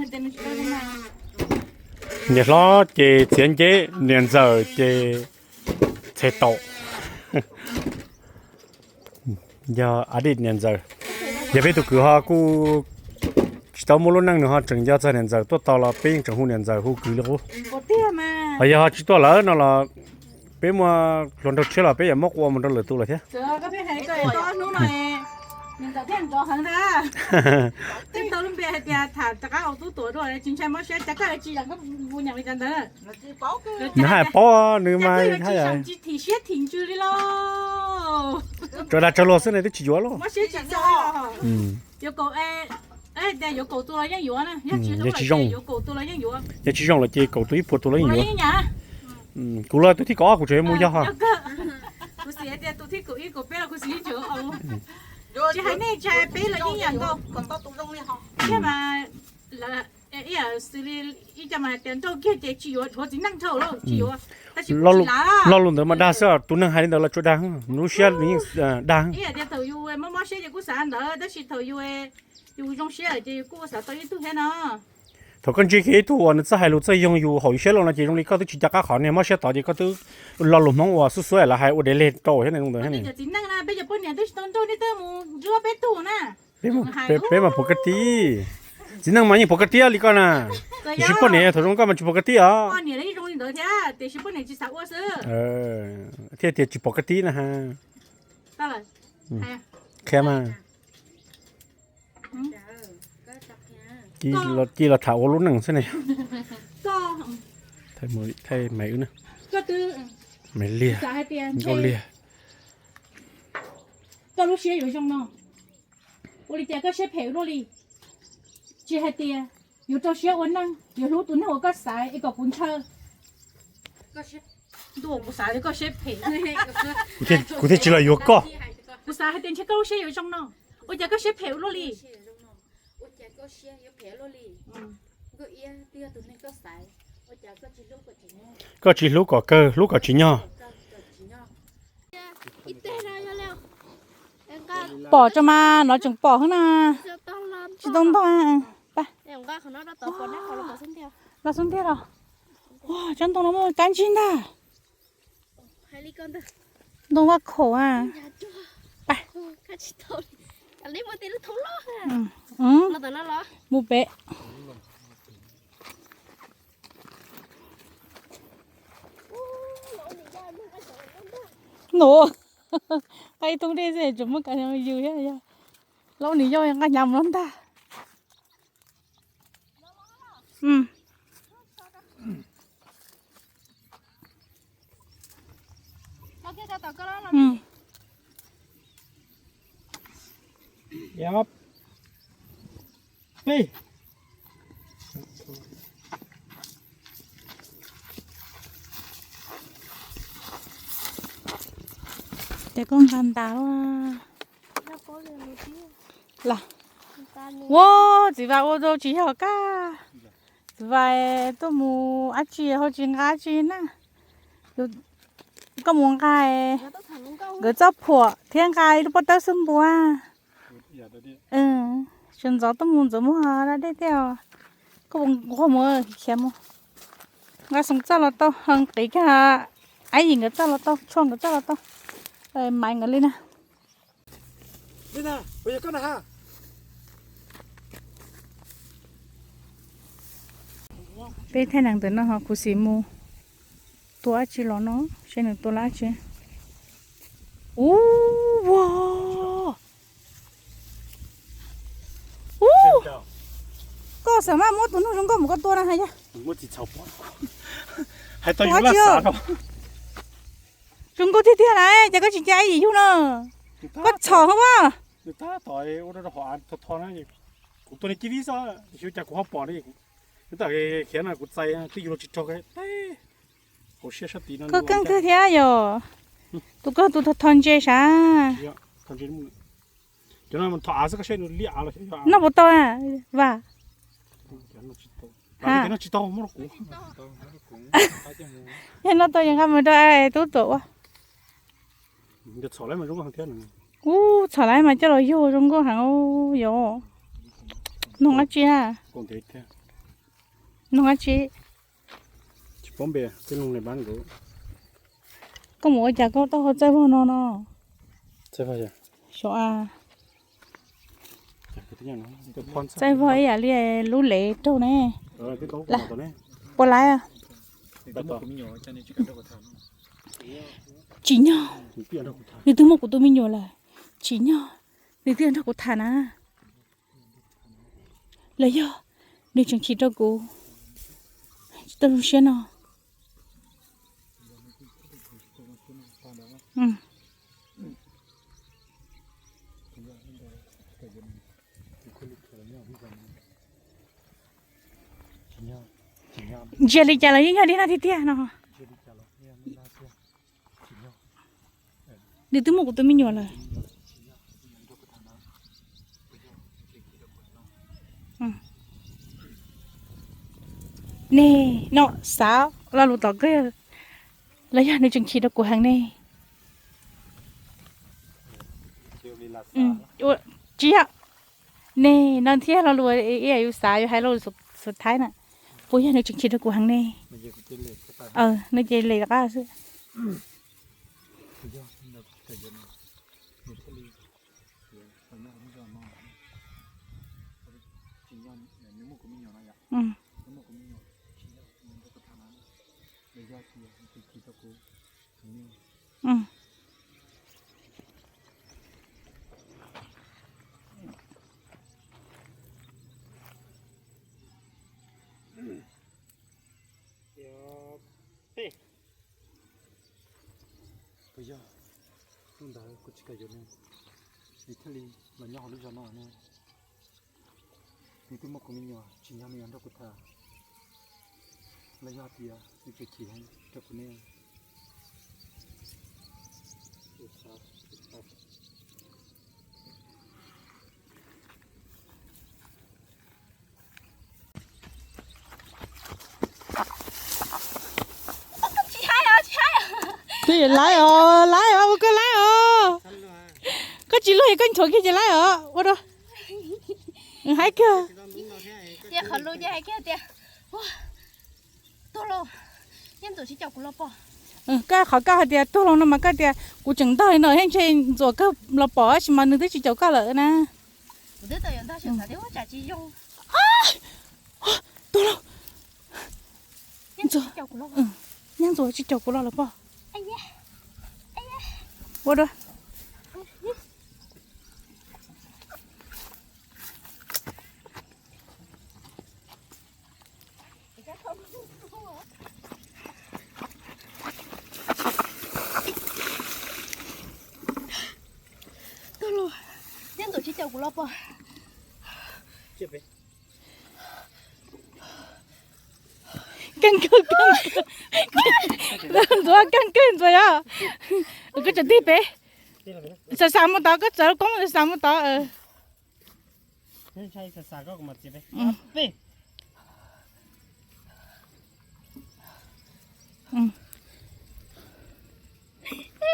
Niam hlob ces txiav nceb, niam ntxawm ces txhe taum. Yog a di niam ntxawm. Yog peb tus kwv ho kuj tsis tau muaj lub neej, nws ho tseem yog txog niam ntxawm tuaj tos los peb yeej tseem hu niam ntxawm hu kwv li qub. Ho yog ho tsis tuaj lawm no los peb muaj hluas nraug tshiab los peb yuav muab qua mus rau lwm tus lawm thiab. Nws haj paub, nws mas haj yam tsuas dag tsuas luag xwb ne, twb tsis yuav lauj. Yog tsis zoo, yog tsis zoo lawm ces kaum tus ib puas tus los yeej yuav. Kuv los tus thib kaum ob kuv tseem yuav mus yog ho. Lo lus ntawd mas dag xwb, tus neeg hais li ntawd los tsuas dag, lub siab nws yeej dag. Thaum koj ntsia kiag ib tug uas nws txawj hais lus txawj yoog yus haum yus siab lawm no ces zoo li koj twb tsis nco qab qhov niag mob siab tod ces koj twb lo lus Hmoob uas xub xuab lawv hais ua dej leg rau thiab ne, zoo ntawd thiab ne. Peb mas puas kaj tib, txiv neej mas yeej puas kaj tib li koj na. Tiam sis poj niam thaum zoo koj mas tsis puas kaj tib os. Thiaj tias tsis pom kaj tib na ha. Qhia mas, cia los tham ua lub neej xwb ne. Thaij maiv wb na. Maiv Liag, Nkauj Liag. Koj lub siab yuav zoo no, ua li cas koj siab phem ua luaj li? Tsis hais tias yuav rau siab ua neej, yuav hlub tus neeg uas koj xaiv es kom kuv ntshaw. Kuv thiaj tsis los yuav koj. Kuv xav hais tias ntshe koj lub siab yuav zoo no, ua cas koj siab phem ua luaj li? Koj tsis hlub kom kawg, hlub kom tsim nyog. Pom tso mas, no tseem pom xwb na. Tsis tau ntog. Los xub ntiag los. Tsob ntoo no muaj kab ntsig ntag. Ntoo vaj khaum a. Mus pem. Nqa ib tug dej xwb tseem muab kav yws thiab. Laub nws yoj nqa hnyav mus no ntag. Ces koj nqa ntas los. Ua, txiv Vas ua rau tsis yog kab. Txiv Vas tuaj mus dab tsi ho tsis nqa dab tsi na. Koj mus nqa nkawd txoj phuam thiab nqa ib lub pob tawb xub npua. Sawv ntxov tuaj mus ntxuav muag da dej thiab. Koj mus nquag mus khiav mus. Nqa xoo txaj los tau, ho nqis kiag Aib Yim nkawd txaj los tau, Tshuaj nkawd txaj los tau. Maiv nkawd li na. Peb thaij nees ntawm no ho kuv xim mus tua dab tsi los no, seb nws tua dab tsi. Ub, ua, ub, koj xav mas muab tus noog zoo nkauj mus koj tua na hais yog. Zoo nkauj tiag tiag na, ces koj tsis cia Aib Yim yug no. Koj txhom hov as. Kuv tua nws cia li xwb, cas kuv ho pom li. Kuv tab khiav no kuv txais twb yug los tsis raug teb. Hauv siab sab tid no koj keej kawg thiab yom. Tus koj tus tho ntse sav. Cov no thom av xwb, koj saib nws liab av los xyov yog av. Noj puas tau a, Vas? Noj tsis tau, muab rau kuv. Yog noj tau ces nqa mus rau tub tuam ua. Ub, txhom lawm mas coj los yug zoo nkauj heev yom. Noog dab tsi a? Nug dab tsi? Koj mus ua cas koj taub hau txaij vog no no? Xyov a. Txaij vog ib yam li lub lev raug ne. Puas laiv? Tsim nyog nws twb muaj kuv tus me nyuam lawm. Tsim nyog nws twb nrog kuv tham na. Los yog nws tseem chim rau kuv. Tsis tau zoo siab no. Ntsia li cas los yeej yog dib nag tiag tiag no. Nws twb muaj kuv tus me nyuam lawm. Ne, no xav lo lus tom kawg, los yog nws tseem chim rau kuv heev ne. Tsis yog, ne, no thiab lo lus ib yam yus xav yus hais lo lus xub thaib na. Puas yog nws tseem chim rau kuv heev ne? Nws ces lem qab xwb. Puas yog hnub ntawd kuv tsis kam yuav nws, nws thiaj li los nyob hauv lub zos no ne? Nws twb muaj kuv me nyuam, tsim nyog nws yuav nrog kuv tham, los yog tias nws tseem chim heev rau kuv ne? Tsis laiv os, laiv os, ua koj laiv os. Koj tsis luag es koj nthuav kiag ces laiv os, ua rau. Haib kawg. Koj qhov koj hais tias tuag los no mas koj tias kuv tseem ntog li no thiab ntshe Ntxuam kawg los pom tab sis mas nws twb tsis caum koj lawm na. Tuag los. Nyab Ntxuam tsis caum kuv los lawm pog. Ua dua. Tuag los, Nyab Ntxuam tsis caum kuv los pog. Keej kawg, keej kawg. Ntxuam, keej kawg Ntxuam yog. Koj tseem tig pem. Xav xav mus tod, koj txawv lub koob xav xav mus tod.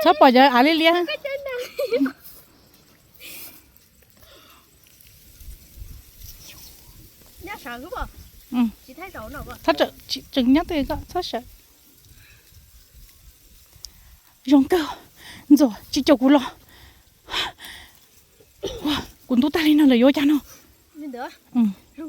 Txhob pom cov av liab liab. Tseem nyob twj koj txhob sawv. Zoo kawg, Ntxuam tsis caum kuv los. Kuv ntub tag li no lawm yuav ua cas no? Yog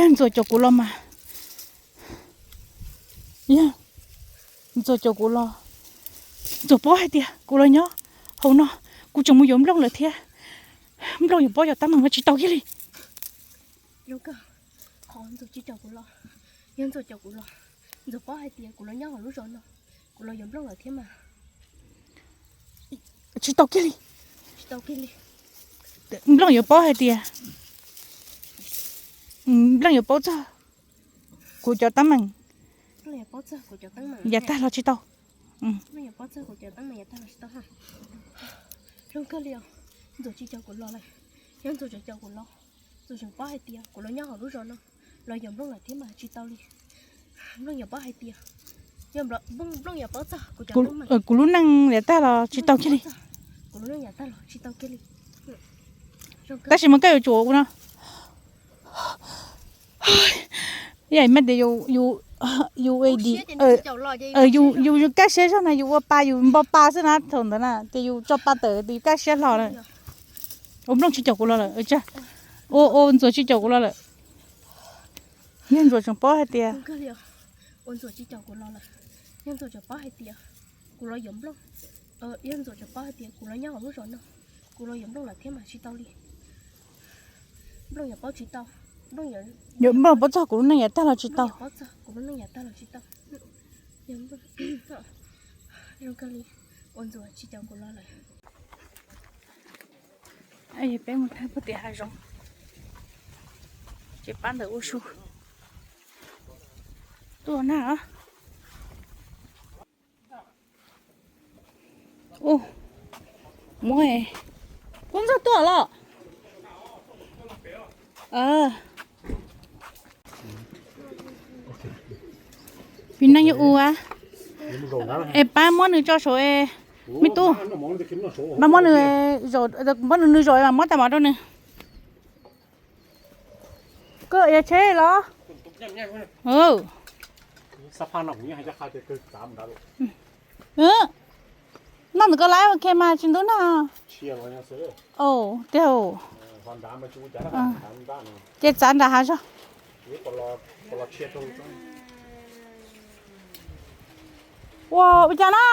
Ntxuam caum kuv los mas. Yog Ntxuam caum kuv los, Ntxuam paub hais tias kuv los nyob hauv no, kuv tseem mus yuav nplooj lawm thiab. Nplooj yuav paub cov teeb meem no tsis tau kiag li. Yog Ntxuam tsis caum kuv los, yog Ntxuam caum kuv los, Ntxuam paub hais tias kuv los nyob hauv lub zos no, kuv los yuav nplooj lawm thiab mas. Tsis tau kiag li. Nplooj yuav paub hais tias, nplooj yuav paub txog kuv cov teeb meem yav tag los tsis tau. Zoo kawg li os, Ntxuam tsis caum kuv los lawm, yog Ntxuam tseem caum kuv los, Ntxuam tseem paub hais tias kuv los nyob hauv lub zos no, los yuav nplooj lawm thiab mas tsis tau li. Nplooj yuav paub hais tias Kuv lub neej yav tag los tsis tau kiag li. Tab sis mas koj yuav tsum ua no. Yog mas tias yus, yus, yus kaj siab zog na, yus ua pa yus npo pa xwb na, thaum ntawd na ces yus tso pa tawm yus kaj siab hlo na. Ua Nplooj tsis caum kuv los lawm, ua, ua Ntxuam tsis caum kuv los lawm. Yog Ntxuam tseem paub hais tias, yog Ntxuam tseem paub hais tias kuv los yuav Nplooj, yog Ntxuam tseem paub hais tias kuv los nyob hauv lub zos no, kuv los yuav Nplooj lawm thiab mas tsis tau li. Nplooj yuav paub tsis tau, Nplooj yuav, Nplooj paub txog kuv lub neej yav tag los tsis tau. Kuv lub neej yav tag los tsis tau. Zoo kawg li, ua Ntxuam tsis caum kuv los lawm. Peb mus thaij puag tim hav zoov, ces pab ntawm ua su tuaj na. Ua, muab, Tub Ntxawg tuaj los. Vim no yuav ua, es pab muab nws tso saud es, me tub, pab muab nws, muab nws zaum es mas muab tag mov rau nws. Koj yuav tsheb los? Noj ntawm koj lawm, ok mas tsis ntub noj. Tiag, ces txav nram hav zog. Ua, ua cas na?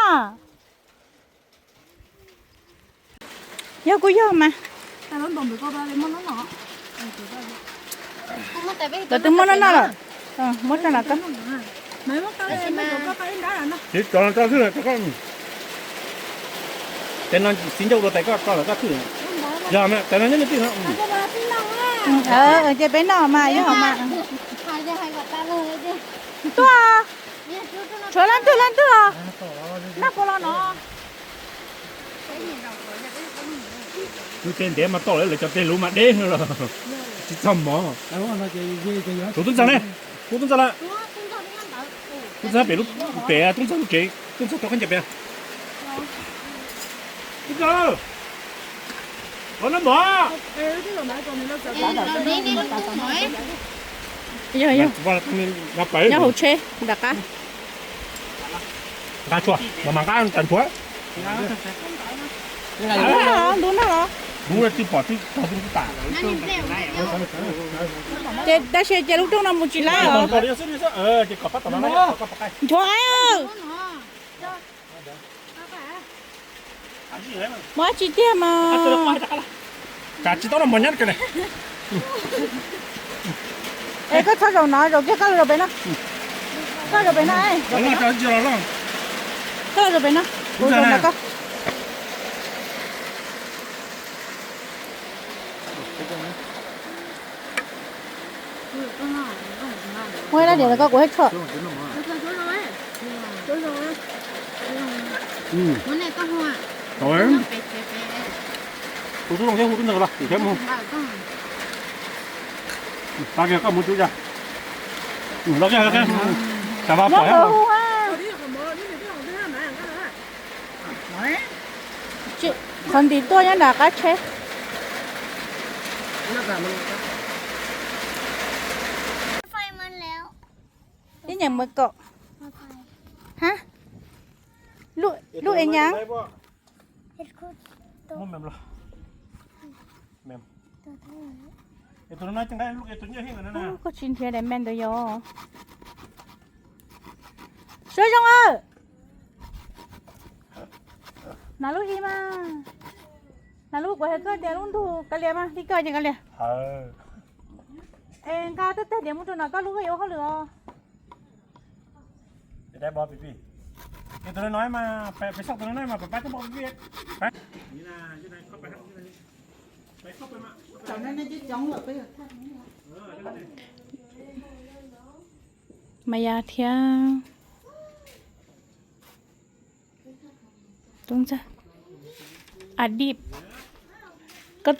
Yog kuj yog mas. Lawv twb muab noj noj lawm. Muab tso nram koj. Ces tso tso xwb, ces no txiv ncauj dua tais koj tso lawm koj xwb. Yog mas tais no nyob nws tij no. Ces peb noj mas yog mas. Tuaj, tshuav leej twg leej twg os. Noj puas los no? Lub teb ntev mas tau lawm, lawv cov teb lub mas deb los tsis txog mov. Tus Tub Ntxawg ne? Tus Tub Ntxawg lawm. Tub Ntxawg pem lub, pem Tub Ntxawg lub tsev, Tub Ntxawg rau khaub ncaws pem. Tub Ntxawg, los noj mov. Yog, yog, nyob hauv tsheb nram qab. Nqa tshuaj, mas mas nqa tas ntshuav. Ntub noj los? Ntub twb pom twb tog twb tas. Ces tab sis ces lub rooj no mus tsis laib os. Ntshuav aw. Mus dab tsi tiag mas. Tsam tsis tau noj mov nyob kiag ne. Es koj txhob zaum no, zaum kiag koj los zaum pem no. Koj zaum pem no. Koj los zaum pem no, kuv zaum ntawm koj. Muaj ib lab diav ntawm koj kuv thiaj tshuaj. Tus tub zoo thiab hu tub ntxawg los tim thiab mus. Los kiag koj mus tsuv cas. Los kiag, los kiag. Tsam vas pom thiab. Qhov ntim tuaj nyob nram qab tsheb. Ib nyeem mawv kaum. Ha? Lub es nyas? Koj tsis nrhiav daim me ntawd yog? Suav Zoo aw, hnav lub ib mas. Hnav lub kuv hais koj tias lub ntug kav liam mas li koj ces kav liam. Es nqa tej tag diav mus rau nram koj lub koj yuav ua hauj lwm os. Maya thiab Tub Ntxawg. Adib, koj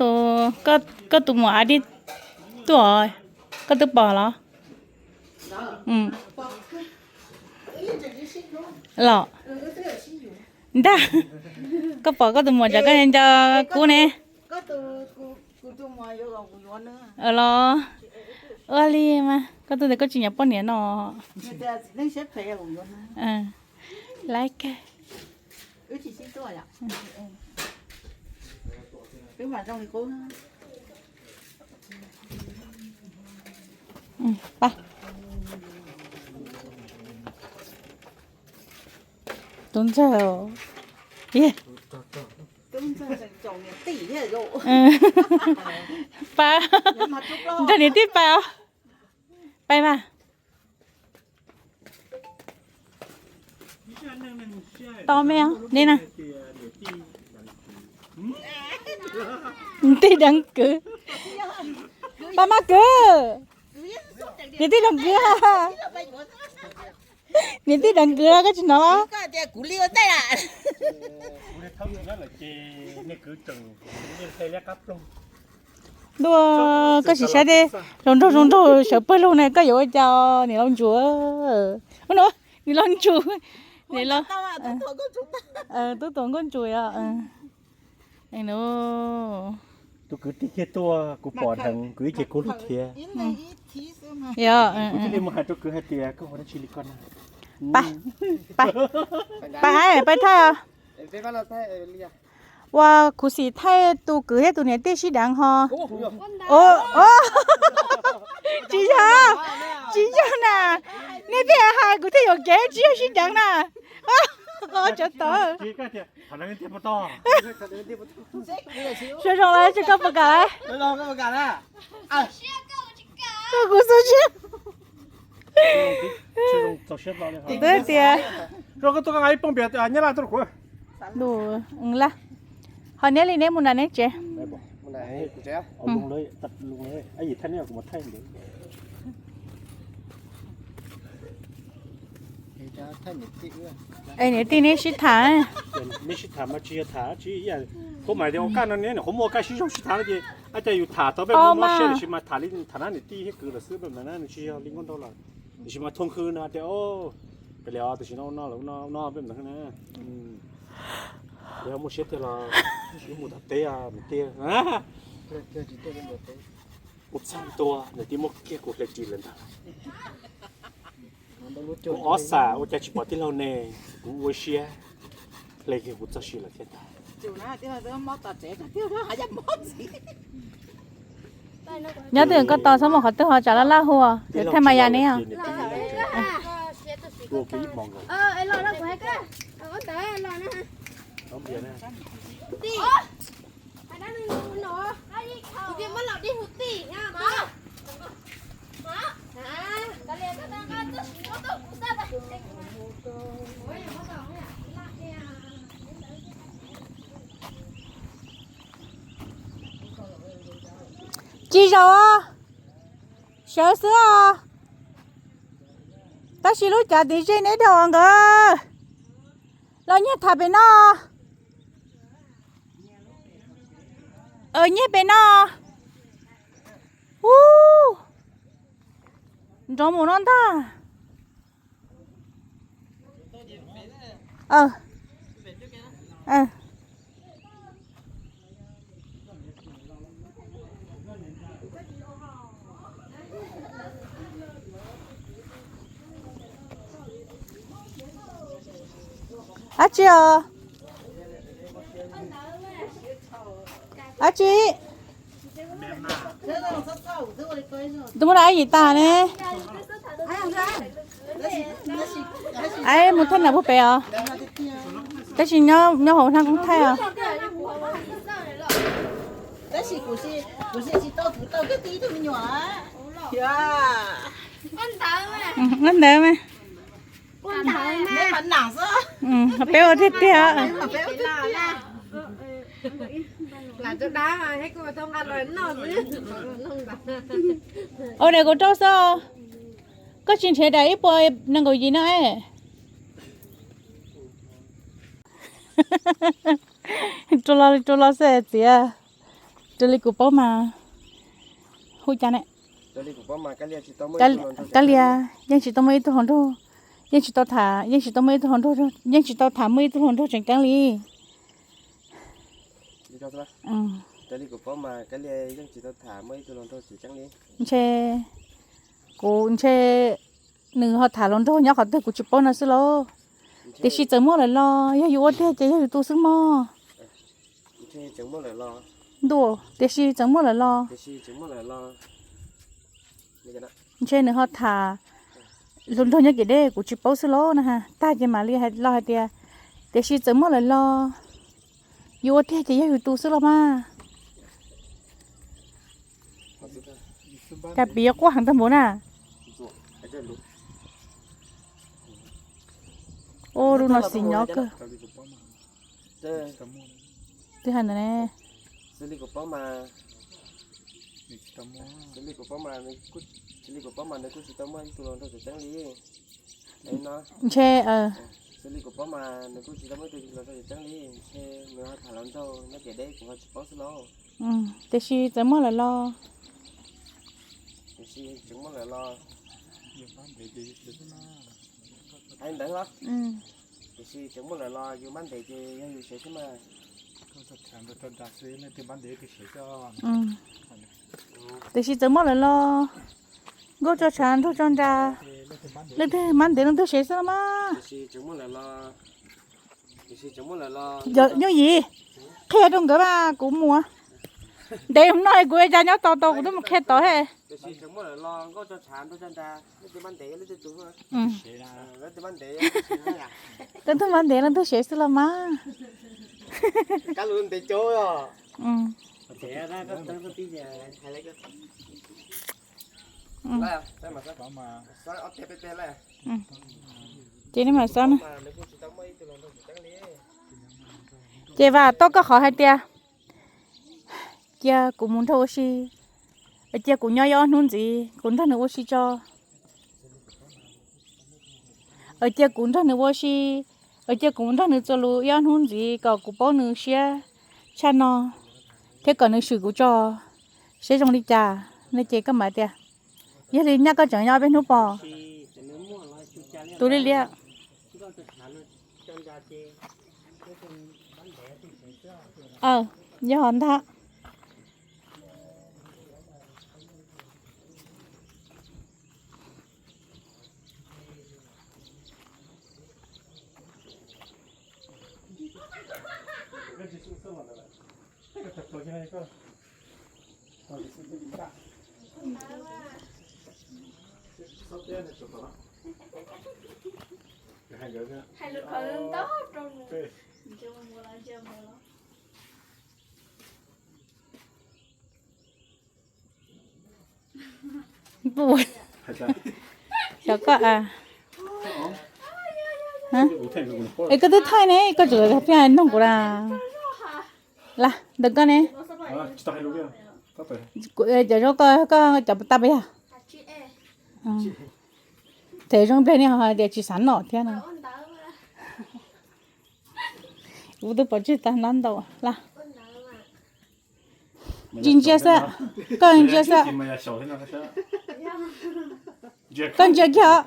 tus muam Adib tuaj, koj twb pom los? Los ntag, koj pom koj tus muam tsam koj nco kub ne. Los, ua li mas koj twb tias koj tsis nyiam poj niam no. Laiv kawg. Tub ntxawg, pab, nrog niam tij pais os. Pais mas. Tau me ne na. Niam tij deev kwv. Pab mab kwv. Niam tij deev kwv. Niam tij deev kwv los koj tsis hnov los? Ntuj, koj sim saib tej zoo nraug zoo nraug sawv pawg lug na, koj yuav ua cas niam laus ntsuag? Ub no, niam laus ntsuag, niam laus, tub tuam nkauj ntsuag os. Tus kwv tij kiag tuaj kuv pom dheev kwv ib ce kub lug thiab. Yog, kuv thiaj li mus hais rau kwv hais tias koj ua dab tsi li koj na. Pais, pais, pais thaij os. Ua khuv xim thaij tus kwv thiab tus niam tij sib deev ho. Tsis yog, tsis yog na. Nej thiaj hais kuv thiaj yuam kev, tsis yog sib deev na. Tsov tom. Zoo zoo los tsis koj puas kam lawm? Koj kuv xub siab. Twb tias koj tuaj nqa ib pooj piam nyab laj tuaj kuv. Laj, ho neb li neb mus nram neb tsev. Es niam tij neb sib tham. Neb sib tham mas tsis yog tham tsis ib yam, kuv mam tias ua kaj no ne, nyuam qhuav muaj kaj sib zoo sib tham no ces ab cas yus tham tau peb muaj mob siab tiam sis mas tham li tham nab niam tij thiab kwv lawm xwb, nws tsis yog li nkauj nraug lawm. Tiam sis mas thoo khw no tias, kav liam, tiam sis no no lawm no peb ntawd na. Yog muaj siab tiag los yuav mus tom teb niam tij. Kuv txaj ntua niam tij muab kiag kuv hle ris lawm ntag. Kuv ob xam ua cas tsis pom tij laug ne, kuv ua siab hle kiag kuv txoj sia lawm thiab ntag. Nyob twg koj tos txhob mus qhov twg ho tsam laj laj hu, thaij mas yas ne os. Tsis zaum, sawv xwb os. Tab sis lub cav tim zej neb dhau nkawd los nyiag tham pem no. Nyiag pem no. Ub, nrov mus no ntag. Dab tsi os? Dab tsi? Tus muab dab yim tas ne. Aib, mus thaij nam puag pem os. Tab sis nyob hauv hnab koob thaij os. Ntawd mas. Peb ua tiag tiag. Ua daim kaum rau xwb. Koj tsis nrhiav daim ib puas nees nkaum yim no es. Rau los rau los xwb txiv. Raws li kuv paub mas hu cas ne? Kab lias yeej tsis tau muaj ib tug hluas nraug. Yeej tsis tau tham, yeej tsis tau muaj ib tug hluas nraug, yeej tsis tau tham muaj ib tug hluas nraug tseem ceeb li. Ntshe, kuv ntshe nws ho tham hluas nraug nyob qhov twg kuv tsis paub no xwb lauj. Tiam sis txawm muaj lawm los yog yus ua tiag ces yog yus tu xwb mog. Ntuj, tiam sis txawm muaj lawm los. Ntshe nws ho tham hluas nraug nyob kev deb kuv tsis paub xwb lauj na. Tag ces mam li los hais tias, tiam sis txawm muaj lawm los, yus ua tiag ces yog yus tu xwb los mas. Cas piv yuav quaj heev tag npaum na. Ua lub no xis nyob kawg. Twb hais ntawd ne. Ntshe, tiam sis txawm muaj lawm los. Tiam sis tseem muaj lawm los, hais ntawd los. Tiam sis tseem muaj lawm los yus mab ntev ces yog yus sev xwb mas. Tiam sis txawm muaj lawm los, nkauj tso tshav nraug tso nra, leej twg mab ntev leej twg sev xwb no mas. Yog Nyuj Yim, qhia rau nkawd mas kuv mus. Ntev no kuv ua cas nyob tau tau kuv twb mus qhia tod he. Leej twg mab ntev leej twg sev xwb los mas. Ces nej mam xav na. Ces Vam, tau koj qhov hais tias cia kuv mus nrog ua si, cia kuv nyob ib ob hnub ntxiv kuv nrog nws ua si tso. Cia kuv nrog nws ua si, cia kuv nrog nws txuas lus ib ob hnub ntxiv kom kuv paub nws siab tshaj no, thiab kom nws swm kuv tso, seb zoo li cas. No ces koj mam tias, yog li nyaj koj tseem nyob peb hnub pom. Tu li liab. Aw, yog ntag. Xyov koj, es koj twb thaij ne, koj tseem tias noog kuv na. Lam ntawm koj ne. Cov zaub koj, koj cov tag pas yog. Them zoo npliag ne ho hais tias tsis xav noj thiab no. Kuv twb pom tseg tag nab ntau lawm. Ntsia ntsia xwb, koj ntsia xwb. Koj ntsia kiag os.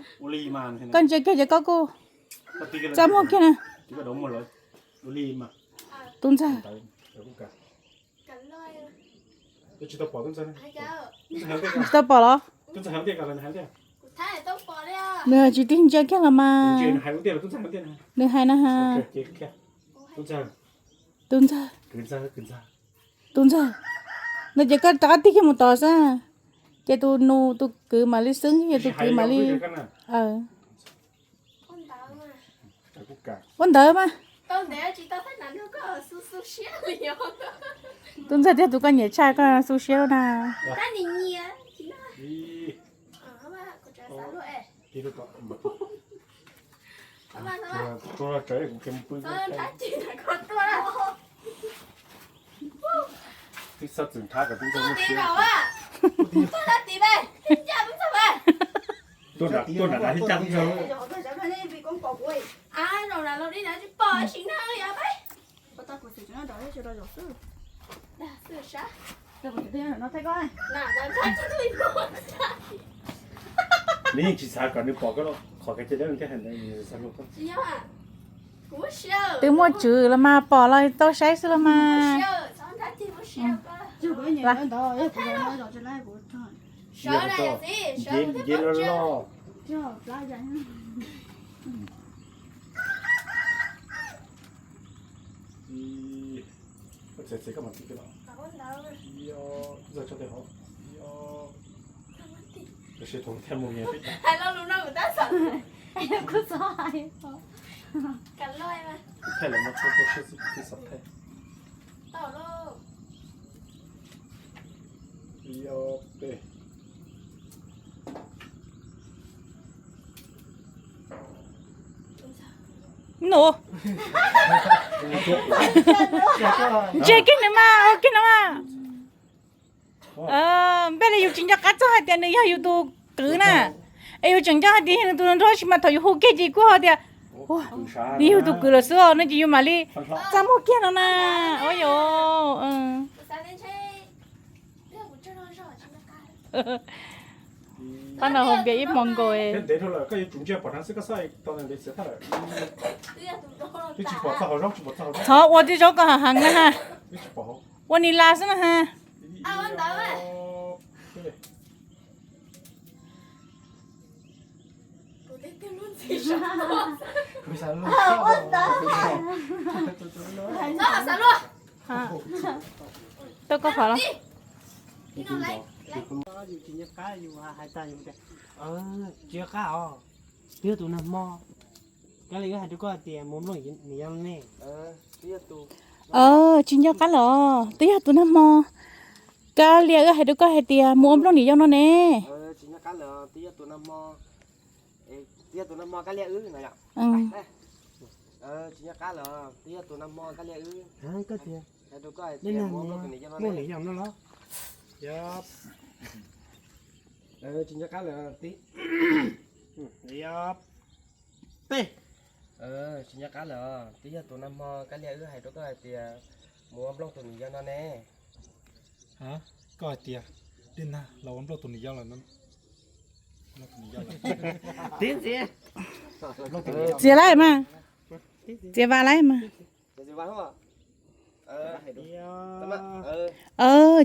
Koj ntsia kiag ces koj kuj txaj muag kiag na. Tub ntxawg. Tsis tau pom los? Nws tsis tig ntsia kiag los mas. Nws hais na has. Tub ntxawg. Tub ntxawg. Tub ntxawg. No ces koj rov qab tig kiag mus tod xwb. Ces tus nus tus kwv mam li xwb, ces tus kwv mam li. Ua ntawd mas. Tub ntxawg thiab tus koj nyiam tshaj koj xu siab na. Nws yeej tsis xav kom nws pom koj los qhov kev cai dab nws thiaj hais ntawd, nws xav hluas koj. Twb muaj tswv los mas pom los tau saib xwb los mas. Nce nce loj loj. Txev txev koj mam tib los. Ib ob, txog tso tej hauv. Ib ob, tab sis thaum thiaj mus nyias peb. Hais lo lus no kuv tab xav. Kuv txhob hais. Kuv thaij lawm no txhob tau siab xwb kuv thiaj xav thaij. Ib ob peb. Nus. Ntsia kiag nws mas, ua kiag no mas. Npej li yus tsis nco qab txog hais tias nws yog yus tus kwv na. Es yus tseem nco hais tias yog nws tus nruab tsis mas thaum yus hu kiag ces kuj ho tias nws yog yus tus kwv lawm xwb os no ces yus mam li txaj muag kiag no na. Ua yus Qhov no hauv npias ib hmo nkaus. Thov ua tej zaub ko heev na ha. Ua ni las xwb na ha. Tau koj qhov los. Tsis nco qab os. Twb yog tus nag hmo Kab Lias wb hais rau koj hais tias mus nplooj niam yau no ne. Tsis nco qab lawm os. Twb yog tus nag hmo Kab Lias wb hais rau koj hais tias mus ua nplooj niam yau no ne. Tsis nco qab lawm, twb yog tus nag hmo Kab Lias wb hais rau koj hais tias mus ua nplooj tus niam yau no los. Tsis nco qab lawm, twb yog tus nag hmo Kab Lias wb hais rau koj hais tias mus ua nplooj tus niam yau no ne. Tsis nco qab lawm, twb yog tus nag hmo Kab Lias wb hais rau koj hais tias mus ua nplooj tus niam yau no ne. Koj hais tias Dej Nag los ua nplooj tus niam yau lawm no. Txiav laib mas, txiav vas laib mas.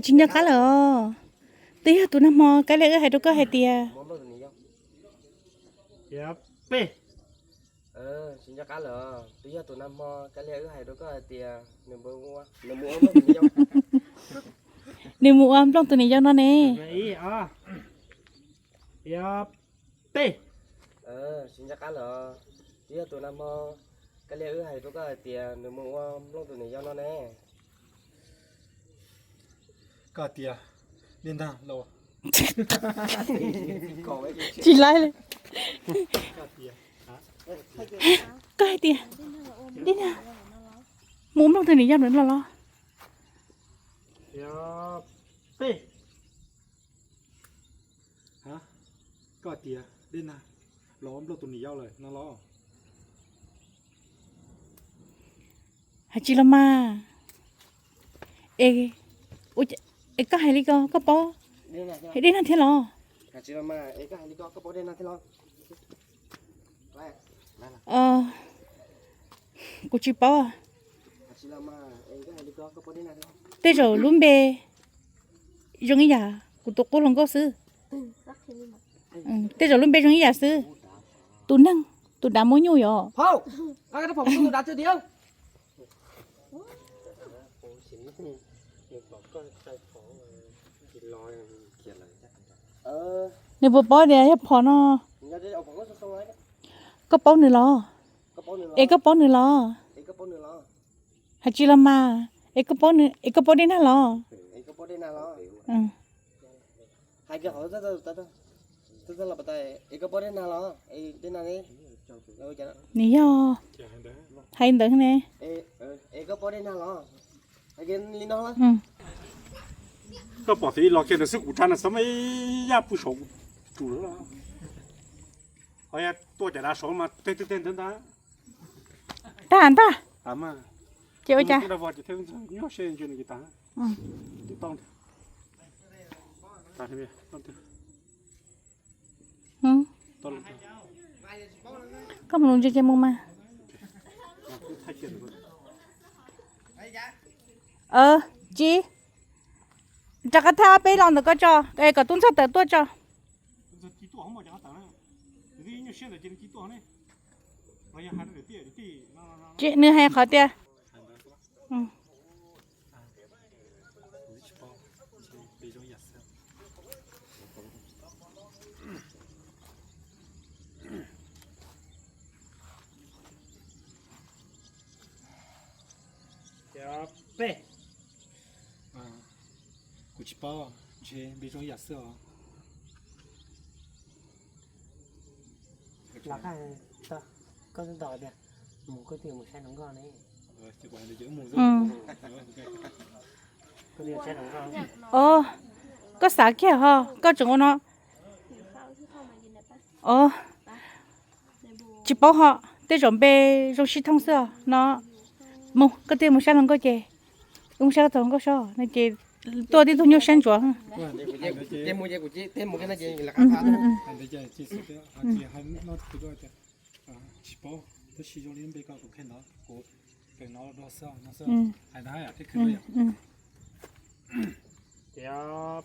Tsis nco qab lawm os. Twb yog tus nag hmo Kab Lias wb hais rau koj hais tias Tsis nco qab lawm, twb yog tus nag hmo Kab Lias wb hais rau koj hais tias nws mus ua nplooj tus niam yau no ne. Tsis nco qab lawm, twb yog tus nag hmo Kab Lias wb hais rau koj hais tias nws mus ua nplooj tus niam yau no ne. Koj hais tias Dej Nag los. Tsis laib li. Koj hais tias Dej Nag mus ua nplooj tus niam yau no los. Koj hais tias Dej Nag los ua nplooj tus niam yau lawm no los. Hais tsis los mas. Es koj hais li ko koj paub Dej Nag thiab los? Kuv tsis paub. Tej zaum lub npe zoo ib yam kuv tus qub hluas nkauj xwb. Tej zaum lub npe zoo ib yam xwb. Tus neeg, tus dav muab nyuj yom. Nws puas paub tias yog phom no? Koj paub nws los? Es koj paub nws los? Hais tsis los mas. Es koj paub nws, es koj paub Dej Nag los? Nws yog, hais ntawd ne. Koj pom txiv los kiag ntawd xwb kuv tsa na xov me yaj pw saum kuv tsuj lawm. Ho yog tuaj cov dav saud mas tej twg tej ntawd ntag. Tag ntag. Ces ua cas? Nyob seb ntshe nws tsis tag. Tau ntag. Tag. Hm, Koj mus ntsia ces mus mas. Tsis, rov qab thaj ob peb los ntawm koj tso, es kom tub ntxawg tawm tuaj tso. Nws hais qhov tias Kuv tsis paub, ntshe npe zoo yam xwb os. Os, koj xav kiag ho, koj tseem ua no. Os, tsis paub ho, tej zaum npe zoo sib thooj xwb os no. Mus, koj twb mus saib hluas nkauj ces, wb mus saib koj tus hluas nkauj seb no ces tuaj tib tug nyuaj siab ntsuav. Tsis paub, tab sis zoo li npe ko kuv qhia ntawd, kuv kawm no dua xwb no xwb. Hais ntawd thiab.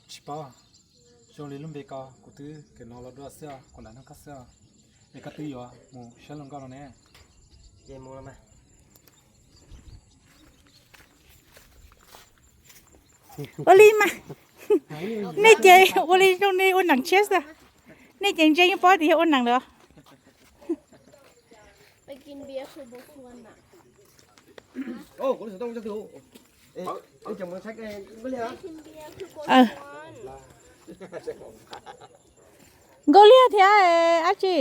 Tsis paub, zoo li lub npe ko kuv twb kawm no los dua xwb, kuv lam nug koj xwb. Es koj twb yuav mus saib hluas nkauj los ne? Ua li mas, nej ces ua li zoo li ua neeg tshiab xwb. Nej ces ntsia yeej paub tias yog ua neeg lawm. Nkauj Liag thiab dab tsi?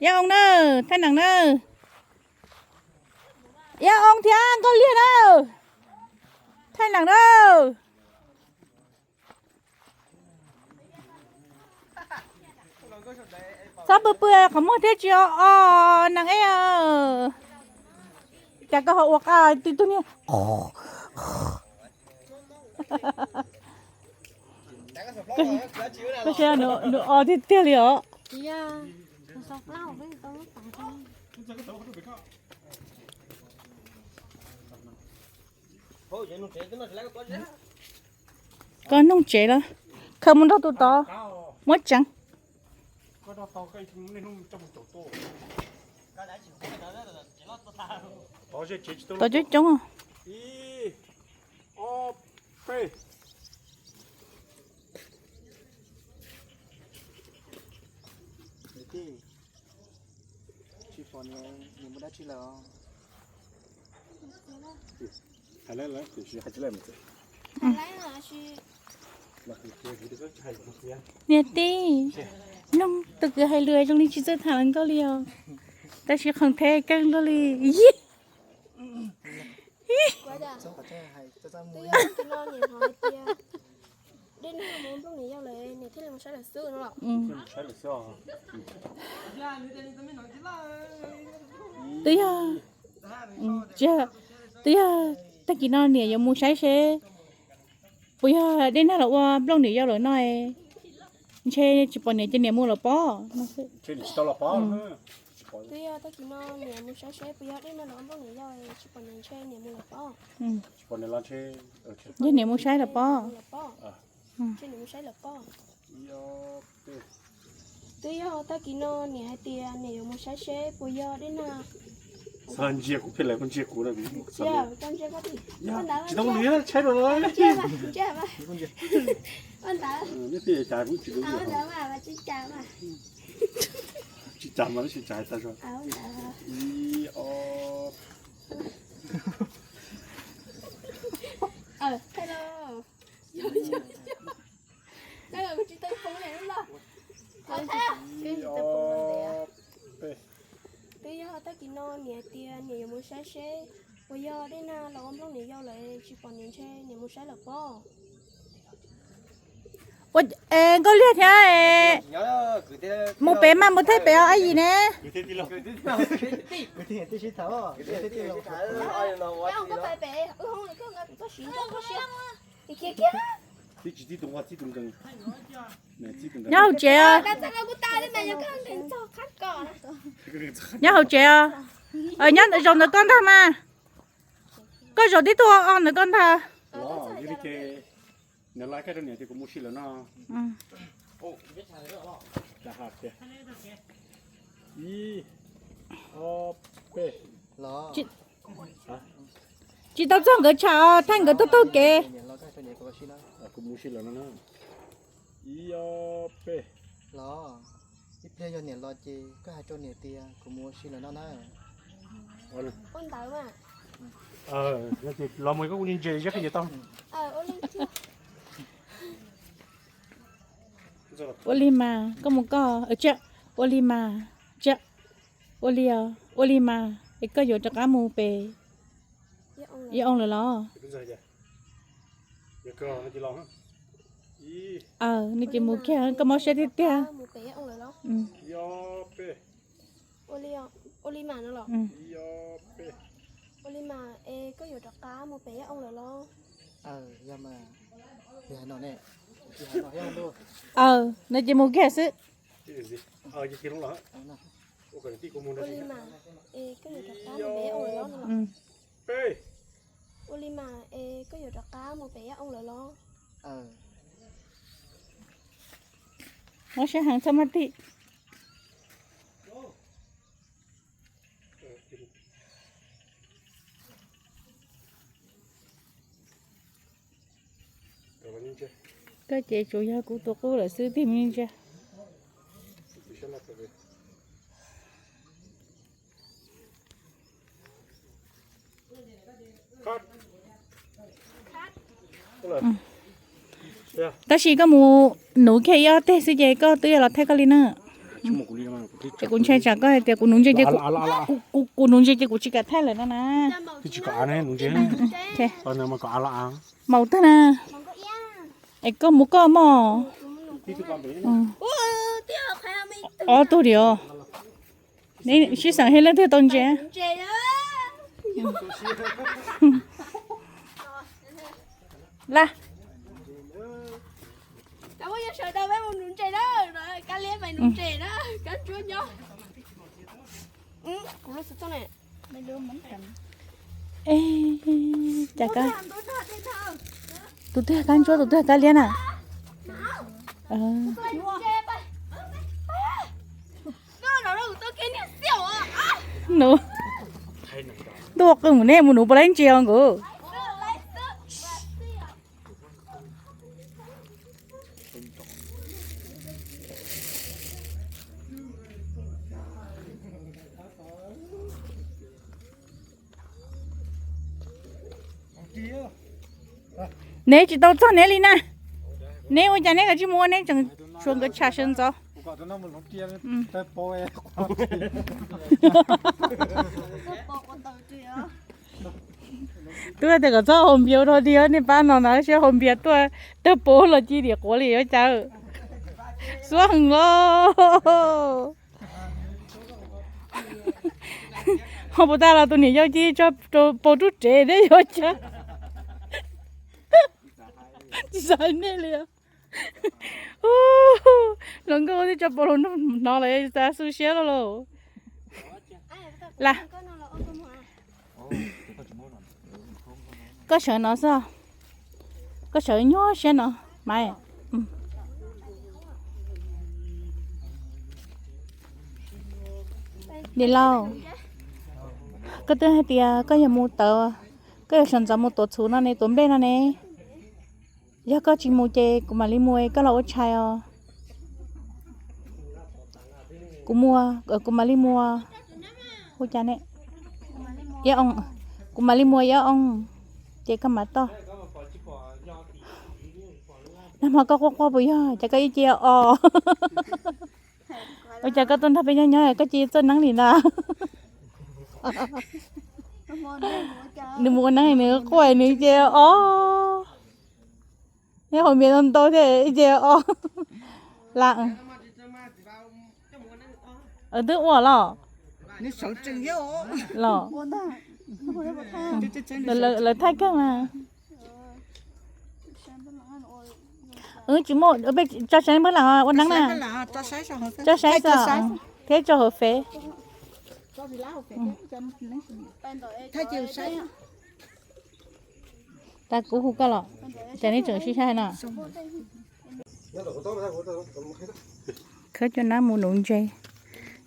Yaj Oo na, thaij nees na. Yaj Oo thiab Nkauj Liag na, thaij nees na. Txhob pw pw qhov muag thiab tsis o o nees eb. Cas koj ho ua qab tib tug niag. Koj saib nws o tiag tiag li os. Koj noog tsev los, khaws mus nrog tus tod muab tseev. Tod coob coob. Tsis pom niam mus dab tsi lawm. Niam tij, noog tus kwv hais lus zoo li tsis txawj tham hluas nkauj li os. Tab sis qhov theb keej luaj li. Twb yog, twb yog tag kis no niam yuav mus saib seb puas yog dej nag los ua nplooj niam yau lawm no. Ntshe tsis pom niam ces niam mus lawm pob. Twb yog tag kis no niam mus saib seb puas yog dej nag los ua nplooj niam yau, tsis pom niam ntshe niam mus lawm pob. Yog niam mus saib lawm pob. Ntshe niam mus saib lawm pob. Twb yog tag kis no niam hais tias niam yuav mus saib seb puas yog dej nag. Ntsia kuv pheej lawv koj ntsia kuv na. Tsis tau li, tshaib rau los. Ntawd, ntawd mas tsis cas mas. Tsis cas mas, tsis cas tag zog. Ib, ob. Twb yog tag kis no niam hais tias niam yuav mus saib seb puas yog dej nag los ua nplooj niam yau lawm, tsis pom niam ntshe niam mus saib lawm pob. Nkauj Liag thiab, mus pem mas mus thaij pem os Ab Yim ne. Khiav kiag, Nyob hauv tsev os. Nyob hauv tsev os. Nyob zaum ntawm koj ntag mas. Koj zaum tib tug o ntawm koj ntag. Tsis tau txog nkawd tshav os, thaij nkawd taug taug kev. Ib pliag yog niam los ces koj hais rau niam tias kuv mus ua si lawm no na. Los mus koj kuj ntse zeb qhia tau. Ua li mas koj mus koj, ua li mas, ua li, ua li mas es koj yuav rov qab mus pem Yaj Ooj lawm los? Aw, nws ces mus kiag, koj mob siab tiag tiag. Aw, nws ces mus kiag xwb. Mob siab heev txhob maj tij. Koj ces tsuas yog kuv tus qub lawm xwb tig me ntsia. Tab sis koj mus nuv kiag ib ob teg xwb ces koj twb yuav los thaij koj li na. Es kuv ntshai tsam koj hais tias kuv nuv ntses ces, kuv nuv ntses ces kuv tsis kam thaij lawm no na. Maum tag na. Es koj mus koj mog. Ob tug diam. Neb sib xeem thiab leej twg tau ntses. Laj. Cas tus twg kab ntsuab tus twg kab liab na? Ntuj qw mus nej mus nuv puas laib ntses os nkaus. Neb tsis tau txog neb li na. Neb ua cas neb kav tsij mus ua, neb tseem tshuav nkawd tsham sawv ntxov. Twb tias kom txhob haus npias rau tiag, nej pab no na, seb haus npias tuaj tawg paus los ci dim quav li yuav cas. Xuab heev los. Ho puas tas los tus niam yau ci tso paus rub rev thiab yuav cas. Tsis xav nej li. Hluas nkauj twb tso paus hluas nraug hnov lawm xav xu siab lauj lauj. Las, koj sawv no xwb, koj sawv nyuaj siab no mas. Niam laus, koj twb hais tias koj yuav mus tawv, koj yuav sawv ntxov mus tuav txhuv no ne, tuav nplej no ne. Yog koj tsis mus ces kuv mam li mus, koj los ua tshais os. Kuv mus, kuv mam li mus. Hu cas ne? Kuv mam li mus ib ob oo, ces koj mam toj. Nag hmo koj quaj quaj puas yog? Cas koj ib ce o. Ua cas koj tuaj nrog peb nyob nyob koj cia txawj neeb li na? Nws mus ua neeb nws quaj nws ce o. Neb haus npias ntau ntau thiab ib ce o. Las, twb ua los? Los, lawv thaij kawg mas. Tsis muaj, tso saib npawg lam ua neeb na. Tso saib xwb thiab tso hauv fev. Tas kuv hu koj los, cas nej tseem sib saib no. Khawb cov nab mus nuv ntses,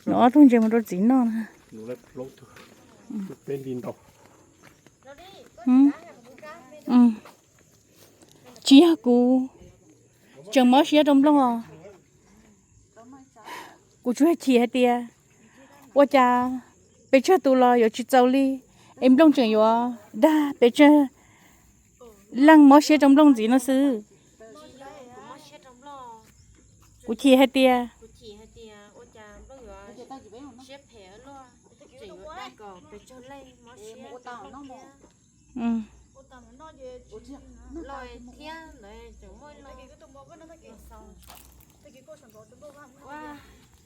nuv ob tug ntses mus rau txiv noj na. Tsis yog kuv tseem mob siab rau Nplooj os. Kuv tsuas yog chim hais tias ua cas pes tsawg tus los yuav tsis txaus li, es Nplooj tseem yuav dag pes tsawg leej mob siab rau Nplooj ntxiv no xwb. Kuv chim hais tias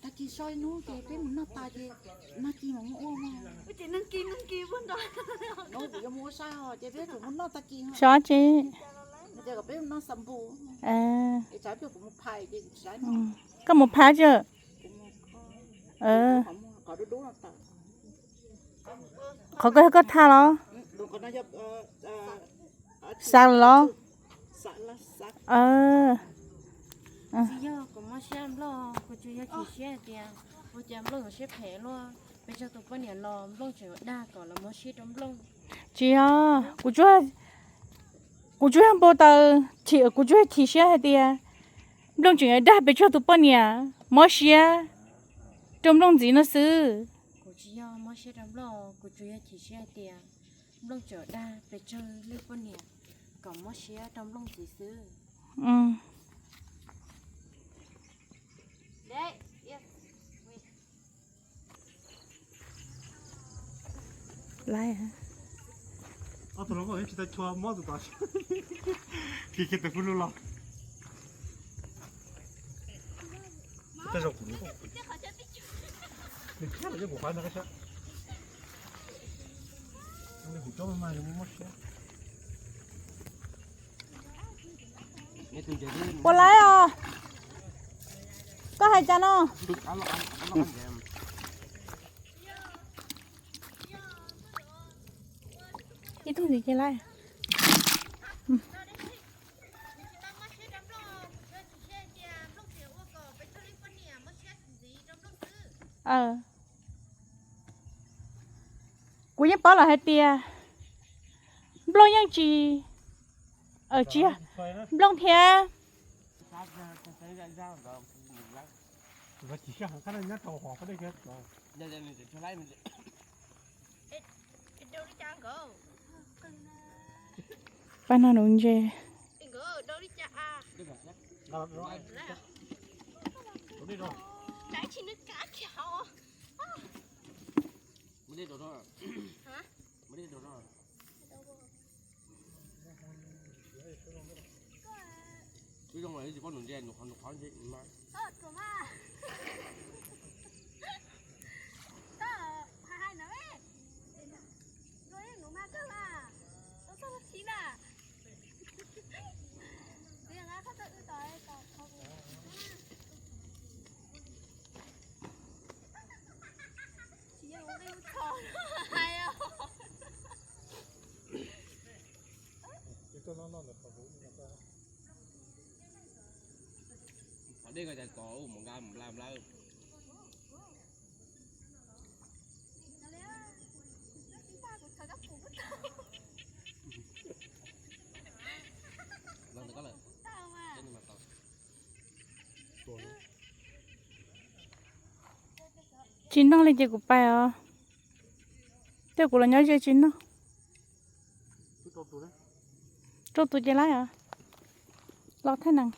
tag kis so ib hnub ces peb mus noj tas ces nag kis mam mus ua mas. Kuv yuav mus ua sai os ces peb tsuas mus noj tag kis. Sov tsi? Ces kom peb mus noj xav npus. Es tsam peb kuv mus phais ces kuv tsis saib. Koj mus phais tsi? Qhov koj, koj tha los? Xav los? Tsis yog kuv mob siab Nplooj, kuv tsuas yog chim siab hais tias ua cas Nplooj yuav siab phem luaj, pes tsawg tus poj niam los Nplooj tseem dag kom los mob siab rau Nplooj. Tsis yog, kuv tsuas yog npau taws, kuv tsuas yog chim siab hais tias Nplooj tseem yuav dag pes tsawg tus poj niam mob siab rau Nplooj ntxiv no xwb. Kuv tsis yog mob siab rau Nplooj, kuv tsuas yog chim siab hais tias Nplooj tseem dag pes tsawg leej poj niam kom mob siab rau Nplooj ntxiv xwb. Laiv, ob tug los tsis tau chua mob tus tod, kiag kiag tus pub lub los. Tej zaum kuv, nws thiab los yeej kuv qhov no koj saib, nws kuv tsob mas mas mob siab. Puas laiv os? Koj hais cas no? Ib tug ntxiv ces laiv. Kuv yeej paub lawm hais tias Nplooj yeej tsis, tsis yog, Nplooj thiab pab no nuv ntses. Qhov dej ko cas txog mus nqa mus npla nplawm. Tsis noj li ces kuv pais os. Tej kuv los nyob ze tsis noj. Rau tus ces laib os. Los thaij nees.